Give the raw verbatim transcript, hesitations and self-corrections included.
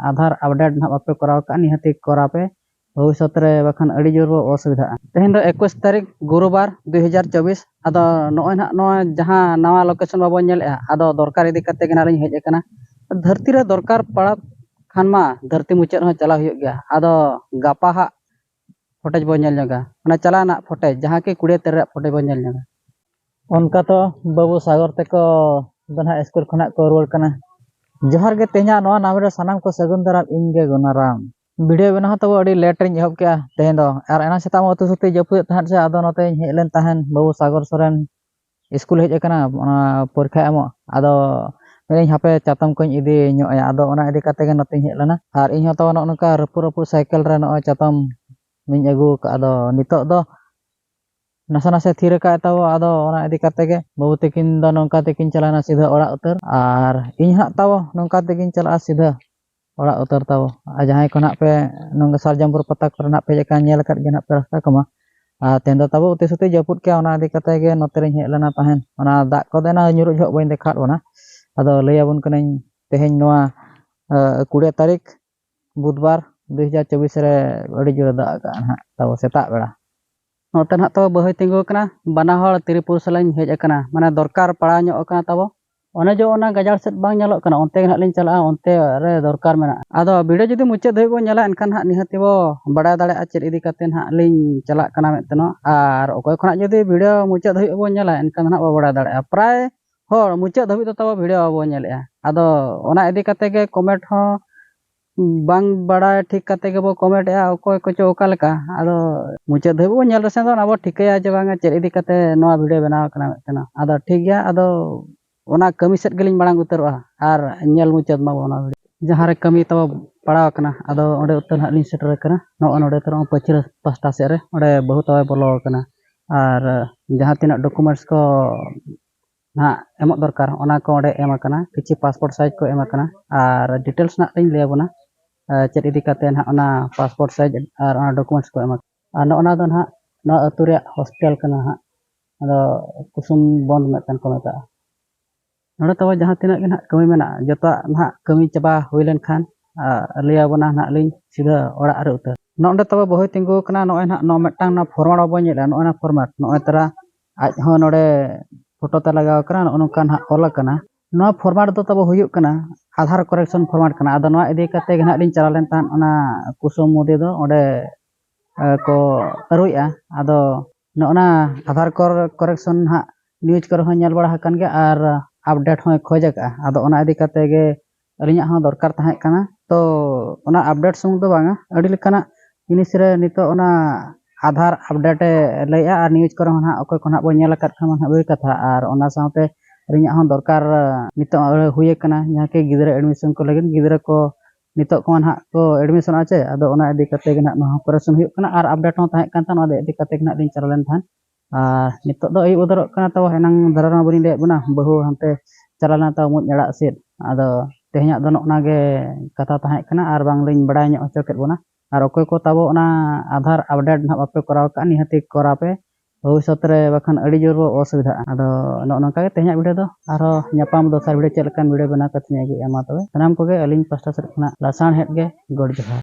Aadhaar update ᱱᱟᱦᱟᱜ ᱵᱟᱯᱮ ᱠᱚᱨᱟᱣ ᱠᱟᱜᱼᱟ, ᱱᱤᱦᱟᱹᱛᱤ ᱠᱚᱨᱟᱣ ᱯᱮ᱾ ᱵᱷᱚᱵᱤᱥᱥᱚᱛ ᱨᱮ ᱵᱟᱠᱷᱟᱱ ᱟᱹᱰᱤ ᱡᱳᱨ ᱵᱚ ᱚᱥᱩᱵᱤᱫᱷᱟᱜᱼᱟ᱾ ᱛᱮᱦᱮᱧ ᱫᱚ ᱮᱠᱩᱥ ᱛᱟᱹᱨᱤᱠᱷ ᱜᱩᱨᱩᱵᱟᱨ ᱫᱩᱭ ᱦᱟᱡᱟᱨ ᱪᱚᱵᱵᱤᱥ᱾ ᱟᱫᱚ ᱱᱚᱜᱼᱚᱭ ᱱᱟᱦᱟᱜ ᱱᱚᱣᱟ ᱡᱟᱦᱟᱸ ᱱᱟᱣᱟ ᱞᱳᱠᱮᱥᱚᱱ ᱵᱟᱵᱚᱱ ᱧᱮᱞᱮᱜᱼᱟ, ᱟᱫᱚ ᱫᱚᱨᱠᱟᱨ ᱤᱫᱤ ᱠᱟᱛᱮ ᱜᱮ ᱱᱟᱦᱟᱜ ᱞᱤᱧ ᱦᱮᱡ ᱟᱠᱟᱱᱟ᱾ ᱫᱷᱟᱹᱨᱛᱤ ᱨᱮ ᱫᱚᱨᱠᱟᱨ ᱯᱟᱲᱟᱜ ᱠᱷᱟᱱ ᱢᱟ ᱫᱷᱟᱹᱨᱛᱤ ᱢᱩᱪᱟᱹᱫ ᱦᱚᱸ ᱪᱟᱞᱟᱣ ᱦᱩᱭᱩᱜ ᱜᱮᱭᱟ᱾ ᱟᱫᱚ ᱜᱟᱯᱟ ᱦᱟᱸᱜ ᱯᱷᱩᱴᱮᱡᱽ ᱵᱚᱱ ᱧᱮᱞ ᱧᱚᱜᱟ, ᱚᱱᱟ ᱪᱟᱞᱟᱣ ᱨᱮᱱᱟᱜ ᱯᱷᱩᱴᱮᱡᱽ, ᱡᱟᱦᱟᱸ ᱠᱤ ᱠᱩᱲᱤ ᱛᱟᱹᱨᱤᱠᱷ ᱨᱮᱭᱟᱜ ᱯᱷᱩᱴᱮᱡᱽ ᱵᱚᱱ ᱧᱮᱞ ᱧᱚᱜᱟ᱾ ᱚᱱᱠᱟ ᱛᱚ ᱵᱟᱹᱵᱩ ᱥᱟᱜᱚᱨ ᱛᱮᱠᱚ ᱫᱚ ᱱᱟᱦᱟᱜ ᱥᱠᱩᱞ ᱠᱷᱚᱱᱟᱜ ᱠᱚ ᱨᱩᱣᱟᱹᱲ ᱠᱟᱱᱟ᱾ ᱡᱚᱦᱟᱨ ᱜᱮ, ᱛᱮᱦᱮᱧᱟᱜ ᱱᱚᱣᱟ ᱱᱟᱢᱮ ᱨᱮ ᱥᱟᱱᱟᱢ ᱠᱚ ᱥᱟᱹᱜᱩᱱ ᱫᱟᱨᱟᱢ, ᱤᱧ ᱜᱮ ᱜᱩᱱᱟᱨᱟᱢ᱾ ᱵᱷᱤᱰᱤᱭᱳ ᱵᱮᱱᱟᱣ ᱦᱚᱸ ᱛᱟᱵᱚ ᱟᱹᱰᱤ ᱞᱮᱴ ᱨᱤᱧ ᱮᱦᱚᱵ ᱠᱮᱜᱼᱟ ᱛᱮᱦᱮᱧ ᱫᱚ, ᱟᱨ ᱮᱱᱟᱝ ᱥᱮᱛᱟᱜ ᱢᱟ ᱩᱛᱩ ᱥᱩᱛᱤ ᱡᱟᱹᱯᱩᱫ ᱮᱫ ᱛᱟᱦᱮᱸᱫ ᱥᱮ, ᱟᱫᱚ ᱱᱚᱛᱮᱧ ᱦᱮᱡ ᱞᱮᱱ ᱛᱟᱦᱮᱸᱫ, ᱵᱟᱹᱵᱩ ᱥᱟᱜᱚᱨ ᱥᱚᱨᱮᱱ ᱥᱠᱩᱞ ᱦᱮᱡ ᱟᱠᱟᱱᱟ, ᱚᱱᱟ ᱯᱚᱨᱤᱠᱷᱟ ᱮᱢᱚᱜ, ᱟᱫᱚ ᱢᱮᱱᱫᱟᱹᱧ ᱦᱟᱯᱮ ᱪᱟᱛᱚᱢ ᱠᱚᱧ ᱤᱫᱤ ᱧᱚᱜ ᱟᱭᱟ, ᱟᱫᱚ ᱚᱱᱟ ᱤᱫᱤ ᱠᱟᱛᱮ ᱜᱮ ᱱᱚᱛᱮᱧ ᱦᱮᱡ ᱞᱮᱱᱟ᱾ ᱟᱨ ᱤᱧ ᱦᱚᱸ ᱛᱟᱵᱚ ᱱᱚᱜᱼᱚ ᱱᱚᱝᱠᱟ ᱨᱟᱹᱯᱩᱫ ᱨᱟᱹᱯᱩᱫ ᱥᱟᱭᱠᱮᱞ ᱨᱮ ᱱᱚᱜᱼᱚᱭ ᱪᱟᱛᱚᱢ ᱤᱧ ᱟᱹᱜᱩ ᱟᱠᱟᱫᱼᱟ᱾ ᱟᱫᱚ ᱱᱤᱛᱚᱜ ᱫᱚ ᱱᱟᱥᱮ ᱱᱟᱥᱮ ᱛᱷᱤᱨ ᱟᱠᱟᱫ ᱛᱟᱵᱚ, ᱟᱫᱚ ᱚᱱᱟ ᱤᱫᱤ ᱠᱟᱛᱮ ᱜᱮ ᱵᱟᱹᱵᱩ ᱛᱟᱹᱠᱤᱱ ᱫᱚ ᱱᱚᱝᱠᱟ ᱛᱮᱠᱤᱱ ᱪᱟᱞᱟᱣᱱᱟ ᱥᱤᱫᱷᱟᱹ ᱚᱲᱟᱜ ᱩᱛᱟᱹᱨ, ᱟᱨ ᱤᱧ ᱦᱟᱸᱜ ᱛᱟᱵᱚ ᱱᱚᱝᱠᱟ ᱛᱮᱜᱤᱧ ᱪᱟᱞᱟᱜᱼᱟ ᱥᱤᱫᱷᱟᱹ ᱚᱲᱟᱜ ᱩᱛᱟᱹᱨ ᱛᱟᱵᱚ᱾ ᱟᱨ ᱡᱟᱦᱟᱸᱭ ᱠᱚ ᱱᱟᱦᱟᱜ ᱯᱮ ᱱᱚᱝᱠᱟ ᱥᱟᱨᱡᱚᱢ ᱵᱩᱨᱩ ᱯᱟᱛᱟ ᱠᱚᱨᱮ ᱱᱟᱦᱟᱜ ᱯᱮ ᱦᱮᱡ ᱟᱠᱟᱱ, ᱧᱮᱞ ᱟᱠᱟᱫ ᱜᱮᱭᱟ ᱱᱟᱦᱟᱜ ᱯᱮ ᱨᱟᱥᱛᱟ ᱠᱚᱢᱟ᱾ ᱟᱨ ᱛᱮᱦᱮᱧ ᱫᱚ ᱛᱟᱵᱚ ᱩᱛᱤ ᱥᱩᱛᱤ ᱡᱟᱹᱯᱩᱫ ᱠᱮᱜᱼᱟ, ᱚᱱᱟ ᱤᱫᱤ ᱠᱟᱛᱮ ᱜᱮ ᱱᱚᱛᱮ ᱨᱤᱧ ᱦᱮᱡ ᱞᱮᱱᱟ ᱛᱟᱦᱮᱸᱫ᱾ ᱚᱱᱟ ᱫᱟᱜ ᱠᱚᱫᱚ ᱮᱱᱟᱝ ᱧᱩᱨᱩᱜ ᱡᱚᱦᱚᱜ ᱵᱟᱹᱧ ᱫᱮᱠᱷᱟᱣᱟᱫ ᱵᱚᱱᱟ᱾ ᱟᱫᱚ ᱞᱟᱹᱭ ᱟᱵᱚᱱ ᱠᱟᱹᱱᱟᱹᱧ ᱛᱮᱦᱮᱧ ᱱᱚᱣᱟ, ᱟᱸ, ᱠᱩᱲᱤ ᱛᱟᱹᱨᱤᱠᱷ ᱵᱩᱫᱷᱵᱟᱨ ᱫᱩᱭ ᱦᱟᱡᱟᱨ ᱪᱚᱵᱵᱤᱥ ᱨᱮ ᱟᱹᱰᱤ ᱡᱳᱨᱮ ᱫᱟᱜ ᱟᱠᱟᱫᱼᱟ ᱱᱟᱦᱟᱜ ᱛᱟᱵᱚ ᱥᱮᱛᱟᱜ ᱵᱮᱲᱟ᱾ ᱱᱚᱛᱮ ᱱᱟᱦᱟᱜ ᱛᱟᱵᱚ ᱵᱟᱹᱦᱩᱭ ᱛᱤᱸᱜᱩ ᱟᱠᱟᱱᱟ, ᱵᱟᱱᱟ ᱦᱚᱲ ᱛᱨᱤᱯᱩᱨ ᱥᱟᱞᱟᱧ ᱦᱮᱡ ᱟᱠᱟᱱᱟ, ᱢᱟᱱᱮ ᱫᱚᱨᱠᱟᱨ ᱯᱟᱲᱟᱣ ᱧᱚᱜ ᱟᱠᱟᱱᱟ ᱛᱟᱵᱚ᱾ ᱚᱱᱮ ᱡᱮ ᱚᱱᱟ ᱜᱟᱡᱟᱲ ᱥᱮᱫ ᱵᱟᱝ ᱧᱮᱞᱚᱜ ᱠᱟᱱᱟ, ᱚᱱᱛᱮ ᱜᱮ ᱱᱟᱦᱟᱜ ᱞᱤᱧ ᱪᱟᱞᱟᱜᱼᱟ, ᱚᱱᱛᱮ ᱨᱮ ᱫᱚᱨᱠᱟᱨ ᱢᱮᱱᱟᱜᱼᱟ᱾ ᱟᱫᱚ ᱵᱷᱤᱰᱤᱭᱳ ᱡᱩᱫᱤ ᱢᱩᱪᱟᱹᱫ ᱫᱷᱟᱹᱵᱤᱡ ᱵᱚᱱ ᱧᱮᱞᱟ, ᱮᱱᱠᱷᱟᱱ ᱱᱟᱦᱟᱜ ᱱᱤᱦᱟᱹᱛ ᱵᱚ ᱵᱟᱲᱟᱭ ᱫᱟᱲᱮᱭᱟᱜᱼᱟ ᱪᱮᱫ ᱤᱫᱤ ᱠᱟᱛᱮ ᱱᱟᱦᱟᱜ ᱞᱤᱧ ᱪᱟᱞᱟᱜ ᱠᱟᱱᱟ ᱢᱮᱱᱛᱮ ᱱᱚᱣᱟ᱾ ᱟᱨ ᱚᱠᱚᱭ ᱠᱷᱚᱱᱟᱜ ᱡᱩᱫᱤ ᱵᱷᱤᱰᱤᱭᱳ ᱢᱩᱪᱟᱹᱫ ᱫᱷᱟᱹᱵᱤᱡ ᱵᱚᱱ ᱧᱮᱞᱟ, ᱮᱱᱠᱷᱟᱱ ᱱᱟᱦᱟᱜ ᱵᱚ ᱵᱟᱲᱟᱭ ᱫᱟᱲᱮᱭᱟᱜᱼᱟ᱾ ᱯᱨᱟᱭ ᱦᱚᱲ ᱢᱩᱪᱟᱹᱫ ᱫᱷᱟᱹᱵᱤᱡ ᱫᱚ ᱛᱟᱵᱚ ᱵᱷᱤᱰᱤᱭᱳ ᱵᱟᱵᱚ ᱧᱮᱞᱮᱜᱼᱟ᱾ ᱟᱫᱚ ᱚᱱᱟ ᱤᱫᱤ ᱠᱟᱛᱮ ᱜᱮ ᱠᱚᱢᱮᱱᱴ ᱦᱚᱸ ᱵᱟᱝ ᱵᱟᱲᱟᱭ ᱴᱷᱤᱠ ᱠᱟᱛᱮ ᱜᱮᱵᱚ ᱠᱚᱢᱮᱱᱴ ᱮᱜᱼᱟ, ᱚᱠᱚᱭ ᱠᱚᱪᱚ ᱚᱠᱟ ᱞᱮᱠᱟ᱾ ᱟᱫᱚ ᱢᱩᱪᱟᱹᱫ ᱫᱷᱟᱹᱵᱤᱡ ᱵᱚ ᱧᱮᱞ ᱨᱮᱥᱮ ᱫᱚ ᱚᱱᱟ ᱵᱚ ᱴᱷᱤᱠᱟᱹᱭᱟ ᱡᱮ ᱵᱟᱝᱟ ᱪᱮᱫ ᱤᱫᱤ ᱠᱟᱛᱮ ᱱᱚᱣᱟ ᱵᱷᱤᱰᱤᱭᱳ ᱵᱮᱱᱟᱣ ᱠᱟᱱᱟ ᱢᱮᱱᱛᱮ᱾ ᱟᱫᱚ ᱴᱷᱤᱠ ᱜᱮᱭᱟ, ᱟᱫᱚ ᱚᱱᱟ ᱠᱟᱹᱢᱤ ᱥᱮᱫ ᱜᱮᱞᱤᱧ ᱢᱟᱲᱟᱝ ᱩᱛᱟᱹᱨᱚᱜᱼᱟ ᱟᱨ ᱧᱮᱞ ᱢᱩᱪᱟᱹᱫ ᱢᱟᱵᱚ ᱚᱱᱟ ᱵᱷᱤᱰᱤᱭᱳ᱾ ᱡᱟᱦᱟᱸ ᱨᱮ ᱠᱟᱹᱢᱤ ᱛᱟᱵᱚ ᱯᱟᱲᱟᱣ ᱟᱠᱟᱱᱟ, ᱟᱫᱚ ᱚᱸᱰᱮ ᱩᱛᱟᱹᱨ ᱱᱟᱦᱟᱜ ᱞᱤᱧ ᱥᱮᱴᱮᱨ ᱟᱠᱟᱱᱟ᱾ ᱱᱚᱜᱼᱚ ᱱᱚᱰᱮ ᱛᱚ ᱯᱟᱹᱪᱷᱞᱟᱹ ᱯᱟᱥᱴᱟ ᱥᱮᱫ ᱨᱮ ᱚᱸᱰᱮ ᱵᱟᱹᱦᱩ ᱛᱟᱵᱚᱭ ᱵᱚᱞᱚ ᱟᱠᱟᱱᱟ᱾ ᱟᱨ ᱡᱟᱦᱟᱸ ᱛᱤᱱᱟᱹᱜ ᱰᱚᱠᱩᱢᱮᱱᱴᱥ ᱠᱚ ᱱᱟᱦᱟᱜ ᱮᱢᱚᱜ ᱫᱚᱨᱠᱟᱨ, ᱚᱱᱟ ᱠᱚ ᱚᱸᱰᱮ ᱮᱢ ᱟᱠᱟᱱᱟ᱾ ᱠᱤᱪᱷᱩ ᱯᱟᱥᱯᱳᱨᱴ ᱥᱟᱭᱤᱡᱽ ᱠᱚ ᱮᱢ ᱟᱠᱟᱱᱟ, ᱟᱨ ᱰᱤᱴᱮᱞᱥ ᱱᱟᱦᱟᱜ ᱞᱤᱧ ᱞᱟᱹᱭ ᱟᱵᱚᱱᱟ, ᱟᱨ ᱪᱮᱫ ᱤᱫᱤ ᱠᱟᱛᱮ ᱱᱟᱦᱟᱜ ᱚᱱᱟ ᱯᱟᱥᱯᱳᱨᱴ ᱥᱟᱭᱤᱡᱽ ᱟᱨ ᱚᱱᱟ ᱰᱚᱠᱩᱢᱮᱱᱴᱥ ᱠᱚ ᱮᱢ ᱟᱠᱟᱱᱟ᱾ ᱟᱨ ᱱᱚᱜᱼᱚ ᱱᱟ ᱫᱚ ᱱᱟᱦᱟᱜ ᱱᱚᱣᱟ ᱟᱹᱛᱩ ᱨᱮᱭᱟᱜ ᱦᱳᱥᱴᱮᱞ ᱠᱟᱱᱟ ᱱᱟᱦᱟᱜ, ᱟᱫᱚ ᱠᱩᱥᱩᱢ ᱵᱚᱱᱫᱷ ᱢᱤᱫᱴᱮᱱ ᱠᱚ ᱢᱮᱛᱟᱜᱼᱟ᱾ ᱱᱚᱰᱮ ᱛᱟᱵᱚ ᱡᱟᱦᱟᱸ ᱛᱤᱱᱟᱹᱜ ᱜᱮ ᱱᱟᱦᱟᱜ ᱠᱟᱹᱢᱤ ᱢᱮᱱᱟᱜᱼᱟ, ᱡᱚᱛᱚᱣᱟᱜ ᱱᱟᱦᱟᱜ ᱠᱟᱹᱢᱤ ᱪᱟᱵᱟ ᱦᱩᱭ ᱞᱮᱱᱠᱷᱟᱱ ᱞᱟᱹᱭ ᱟᱵᱚᱱᱟ ᱱᱟᱦᱟᱜ ᱞᱤᱧ ᱥᱤᱫᱷᱟᱹ ᱚᱲᱟᱜ ᱨᱮ ᱩᱛᱟᱹᱨ᱾ ᱱᱚᱜᱼᱚ ᱱᱚᱰᱮ ᱛᱟᱵᱚ ᱵᱟᱹᱦᱩᱭ ᱛᱤᱸᱜᱩ ᱟᱠᱟᱱᱟ᱾ ᱱᱚᱜᱼᱚᱭ ᱱᱟᱦᱟᱜ ᱱᱚᱣᱟ ᱢᱤᱫᱴᱟᱝ ᱱᱚᱣᱟ ᱯᱷᱚᱨᱢᱟᱴ ᱵᱟᱵᱚ ᱧᱮᱞᱟ, ᱱᱚᱜᱼᱚᱭ ᱱᱚᱣᱟ ᱯᱷᱚᱨᱢᱟᱴ, ᱱᱚᱜᱼᱚᱭ ᱛᱟᱨᱟ ᱟᱡ ᱦᱚᱸ ᱱᱚᱰᱮ ᱯᱷᱳᱴᱳ ᱛᱮ ᱞᱟᱜᱟᱣ ᱟᱠᱟᱱᱟ, ᱱᱚᱜᱼᱚ ᱱᱚᱝᱠᱟ ᱱᱟᱦᱟᱜ ᱚᱞ ᱟᱠᱟᱱᱟ᱾ ᱱᱚᱣᱟ ᱯᱷᱚᱨᱢᱟᱴ ᱫᱚ ᱛᱟᱵᱚ ᱦᱩᱭᱩᱜ ᱠᱟᱱᱟ ᱟᱫᱷᱟᱨ ᱠᱚᱨᱮᱠᱥᱚᱱ ᱯᱷᱚᱨᱢᱟᱴ ᱠᱟᱱᱟ᱾ ᱟᱫᱚ ᱱᱚᱣᱟ ᱤᱫᱤ ᱠᱟᱛᱮ ᱜᱮ ᱱᱟᱦᱟᱜ ᱞᱤᱧ ᱪᱟᱞᱟᱣ ᱞᱮᱱ ᱛᱟᱦᱮᱸᱫ ᱚᱱᱟ ᱠᱩᱥᱩᱢ ᱢᱳᱫᱤ ᱫᱚ, ᱚᱸᱰᱮ ᱠᱚ ᱟᱹᱨᱩᱭᱮᱫᱼᱟ᱾ ᱟᱫᱚ ᱱᱚᱜᱼᱚᱱᱟ ᱟᱫᱷᱟᱨ ᱠᱚᱨᱮᱠᱥᱚᱱ ᱦᱟᱸᱜ ᱱᱤᱭᱩᱡᱽ ᱠᱚᱨᱮ ᱦᱚᱸ ᱧᱮᱞ ᱵᱟᱲᱟ ᱟᱠᱟᱱ ᱜᱮᱭᱟ ᱟᱨ ᱟᱯᱰᱮᱴ ᱦᱚᱸᱭ ᱠᱷᱚᱡᱽ ᱟᱠᱟᱫᱼᱟ᱾ ᱟᱫᱚ ᱚᱱᱟ ᱤᱫᱤ ᱠᱟᱛᱮ ᱜᱮ ᱟᱹᱞᱤᱧᱟᱜ ᱦᱚᱸ ᱫᱚᱨᱠᱟᱨ ᱛᱟᱦᱮᱸ ᱠᱟᱱᱟ᱾ ᱛᱚ ᱚᱱᱟ ᱟᱯᱰᱮᱴ ᱥᱩᱢᱩᱝ ᱫᱚ ᱵᱟᱝᱟ, ᱟᱹᱰᱤ ᱞᱮᱠᱟᱱᱟᱜ ᱡᱤᱱᱤᱥ ᱨᱮ ᱱᱤᱛᱚᱜ ᱚᱱᱟ ᱟᱫᱷᱟᱨ ᱟᱯᱰᱮᱴ ᱮ ᱞᱟᱹᱭᱮᱫᱼᱟ ᱟᱨ ᱱᱤᱭᱩᱡᱽ ᱠᱚᱨᱮ ᱦᱚᱸ ᱱᱟᱦᱟᱜ ᱚᱠᱚᱭ ᱠᱚ ᱱᱟᱦᱟᱜ ᱵᱚᱱ ᱧᱮᱞ ᱟᱠᱟᱫ ᱠᱷᱟᱱ ᱢᱟ ᱱᱟᱦᱟᱜ ᱵᱷᱟᱹᱜᱤ ᱠᱟᱛᱷᱟ᱾ ᱟᱨ ᱚᱱᱟ ᱥᱟᱶᱛᱮ ᱟᱹᱞᱤᱧᱟᱜ ᱦᱚᱸ ᱫᱚᱨᱠᱟᱨ ᱱᱤᱛᱚᱜ ᱦᱩᱭ ᱟᱠᱟᱱᱟ, ᱡᱟᱦᱟᱸ ᱠᱤ ᱜᱤᱫᱽᱨᱟᱹ ᱮᱰᱢᱤᱥᱚᱱ ᱠᱚ ᱞᱟᱹᱜᱤᱫ, ᱜᱤᱫᱽᱨᱟᱹ ᱠᱚ ᱱᱤᱛᱚᱜ ᱠᱚ ᱱᱟᱦᱟᱜ ᱠᱚ ᱮᱰᱢᱤᱥᱚᱱᱚᱜᱼᱟ ᱪᱮ, ᱟᱫᱚ ᱚᱱᱟ ᱤᱫᱤ ᱠᱟᱛᱮ ᱜᱮ ᱱᱟᱦᱟᱜ ᱱᱚᱣᱟ ᱠᱚᱨᱮᱠᱥᱚᱱ ᱦᱩᱭᱩᱜ ᱠᱟᱱᱟ᱾ ᱟᱨ ᱟᱯᱰᱮᱴ ᱦᱚᱸ ᱛᱟᱦᱮᱸ ᱠᱟᱱ ᱛᱟᱦᱮᱸᱫ, ᱚᱱᱟ ᱤᱫᱤ ᱠᱟᱛᱮ ᱜᱮ ᱱᱟᱦᱟᱜ ᱞᱤᱧ ᱪᱟᱞᱟᱣ ᱞᱮᱱ ᱛᱟᱦᱮᱸᱫ᱾ ᱟᱨ ᱱᱤᱛᱚᱜ ᱫᱚ ᱟᱹᱭᱩᱵ ᱩᱛᱟᱹᱨᱚᱜ ᱠᱟᱱᱟ, ᱛᱚ ᱮᱱᱟᱝ ᱫᱷᱟᱨᱟ ᱨᱮᱢᱟ ᱵᱟᱹᱞᱤᱧ ᱞᱟᱹᱭᱟᱫ ᱵᱚᱱᱟ, ᱵᱟᱹᱦᱩ ᱦᱟᱱᱛᱮ ᱪᱟᱞᱟᱣ ᱞᱮᱱᱟ ᱛᱟᱵᱚ ᱢᱩᱸᱡ ᱟᱲᱟᱜ ᱥᱮᱫ᱾ ᱟᱫᱚ ᱛᱮᱦᱮᱧᱟᱜ ᱫᱚ ᱱᱚᱜᱼᱚ ᱱᱟ ᱜᱮ ᱠᱟᱛᱷᱟ ᱛᱟᱦᱮᱸ ᱠᱟᱱᱟ, ᱟᱨ ᱵᱟᱝ ᱞᱤᱧ ᱵᱟᱲᱟᱭ ᱧᱚᱜ ᱦᱚᱪᱚ ᱠᱮᱫ ᱵᱚᱱᱟ᱾ ᱟᱨ ᱚᱠᱚᱭ ᱠᱚ ᱛᱟᱵᱚ ᱚᱱᱟ ᱟᱫᱷᱟᱨ ᱟᱯᱰᱮᱴ ᱱᱟᱦᱟᱜ ᱵᱟᱯᱮ ᱠᱚᱨᱟᱣ ᱠᱟᱜᱼᱟ, ᱱᱤᱦᱟᱹᱛᱤ ᱠᱚᱨᱟᱣ ᱯᱮ, ᱵᱷᱚᱵᱤᱥᱥᱚᱛ ᱨᱮ ᱵᱟᱠᱷᱟᱱ ᱟᱹᱰᱤ ᱡᱳᱨ ᱵᱚ ᱚᱥᱩᱵᱤᱫᱷᱟᱜᱼᱟ᱾ ᱟᱫᱚ ᱱᱚᱜᱼᱚ ᱱᱚᱝᱠᱟ ᱜᱮ ᱛᱮᱦᱮᱧᱟᱜ ᱵᱷᱤᱰᱤᱭᱳ ᱫᱚ, ᱟᱨᱦᱚᱸ ᱧᱟᱯᱟᱢ ᱫᱚᱥᱟᱨ ᱵᱷᱤᱰᱤᱭᱳ ᱪᱮᱫ ᱞᱮᱠᱟᱱ ᱵᱷᱤᱰᱤᱭᱳ ᱵᱮᱱᱟᱣ ᱠᱟᱛᱮᱧ ᱟᱹᱜᱩᱭᱟ᱾ ᱢᱟ ᱛᱚᱵᱮ ᱥᱟᱱᱟᱢ ᱠᱚᱜᱮ ᱟᱹᱞᱤᱧ ᱯᱟᱥᱴᱟ ᱥᱮᱫ ᱠᱷᱚᱱᱟᱜ ᱞᱟᱥᱟᱬᱦᱮᱫ ᱜᱮ ᱜᱚᱰ ᱡᱚᱦᱟᱨ᱾